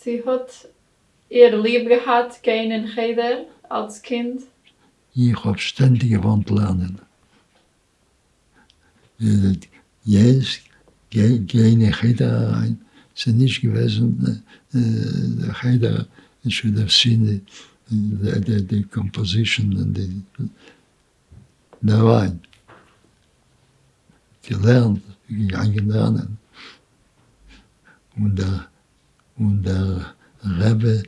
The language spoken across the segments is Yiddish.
צו האט איר ליב געהאט גיין אין חדר אלס קינד? איך האב שטענדיג געוואלט לערנען. יעצט גיין אין חדר אריין, ס'איז נישט געוועזן דער חדר, you should have seen the composition און די ניין, געלערנט, געגאנגען לערנען, און דער און דער רבי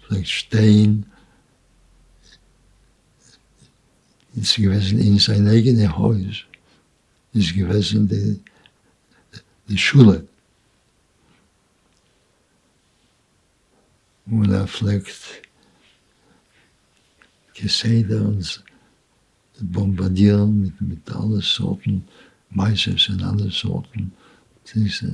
פלעגט שטיין, איז געוועזן אין זיין אייגענע הויז, איז געוועזן די די שולע, און ער פלעגט כסדר אונז באמבארדירן מיט מיט אלע סארטן מעשות און אלע סארטן זיסע.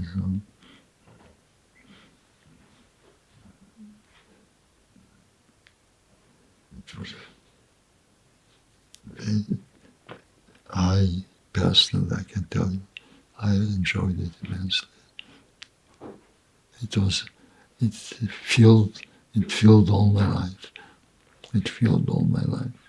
I personally, I can tell you, I enjoyed it immensely. It was, it filled, it filled all my life. It filled all my life.